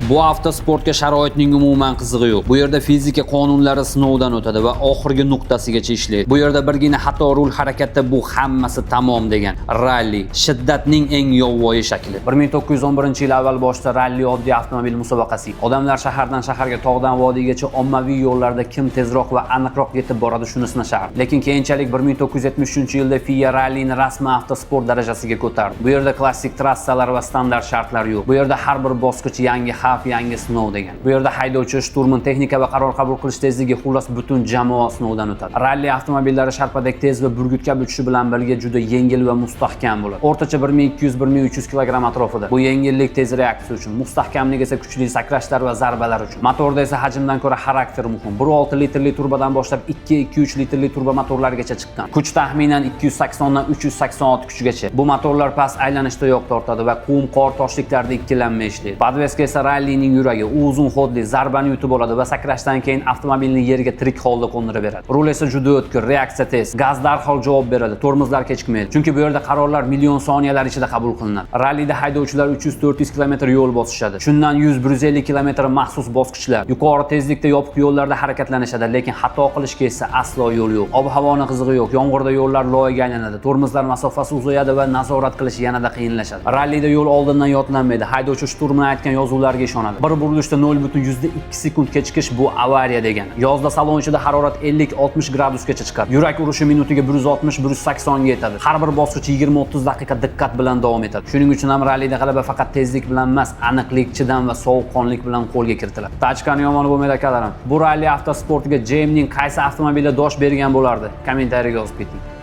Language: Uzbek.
Bu avtosportga sharoitning umuman qizig'i yo'q. Bu yerda fizika qonunlari sinovdan o'tadi va oxirgi nuqtasigacha ishlaydi. Bu yerda birgina xato rul harakatda, bu hammasi tamom degan. Ralli shiddatning eng yovvoyi shakli. 1911-yil avval boshida ralli oddiy avtomobil musobaqasi. Odamlar shahardan shaharga, tog'dan vodiygacha ommaviy yo'llarda kim tezroq va aniqroq yetib boradi, shuni sinashardi. Lekin keyinchalik 1973-yilda FIA rallini rasman avtosport darajasiga ko'tardi. Bu yerda klassik trassalar va standart shartlar yo'q. Bu yerda har bir bosqich yangi xavf, yangi sinov degan. Bu yerda haydovchi, shturman, texnika va qaror qabul qilish tezligi, xullas, butun jamoa sinovdan o'tadi. Ralli avtomobillari sharpadek tez va burgut kabi uchishi bilan birga juda yengil va mustahkam bo'ladi. O'rtacha 1200-1300 kg atrofida. Bu yengillik tez reaksiya uchun, mustahkamlik esa kuchli sakrashlar va zarbalar uchun. Motorda esa hajmdan ko'ra xarakter muhim. 1.6 litrli turbodan boshlab 2-2.3 litrli turbo motorlargacha chiqqan. Kuch taxminan 280 dan 386 kuchgacha. Bu motorlar past aylanishda yoq tortadi va qum, qor, toshliklarda ikkilanmay ishlaydi. Подвеска esa rallining yuragi. U uzun ход li, zarbani yutib oladi va sakrashdan keyin avtomobilni yerga tirik holda qo'ndirib beradi. Rul esa juda o'tkir, reaksiya tez. Gaz darhol javob beradi, tormozlar kechikmaydi. Chunki bu yerda qarorlar million soniyalar ichida qabul qilinadi. Rallida haydovchilar 300-400 km yo'l bosishadi. Shundan 100-150 km maxsus bosqichlar. Yuqori tezlikda yopiq yo'llarda harakatlanishadi, lekin xato qilishga esa aslo yo'l yo'q. Ob-havoni qizig'i yo'q. Yomg'irda yo'llar loyga aylanadi, tormozlar masofasi uzayadi va nazorat qilish yanada qiyinlashadi. Rallida yo'l oldindan yodlanmaydi. Haydovchi shturman aytgan yozuvlarga ishonadi. Bir burilishda 0,2 sekund kechikish bu avariya degani. Yozda salon ichida harorat 50-60 gradusgacha chiqadi. Yurak urishi minutiga 160-180 ga yetadi. Har bir bosqich 20-30 daqiqa diqqat bilan davom etadi. Shuning uchun ham rallida g'alaba faqat tezlik bilan emas, aniqlik, chidam va sovuqqonlik bilan qo'lga kiritiladi. Tachkani yomoni bo'lmaydi, akalarim. Bu ralli avtosportiga JMning qaysi avtomobilda dosh bergan bo'lardi? Kommentariyaga yozib keting.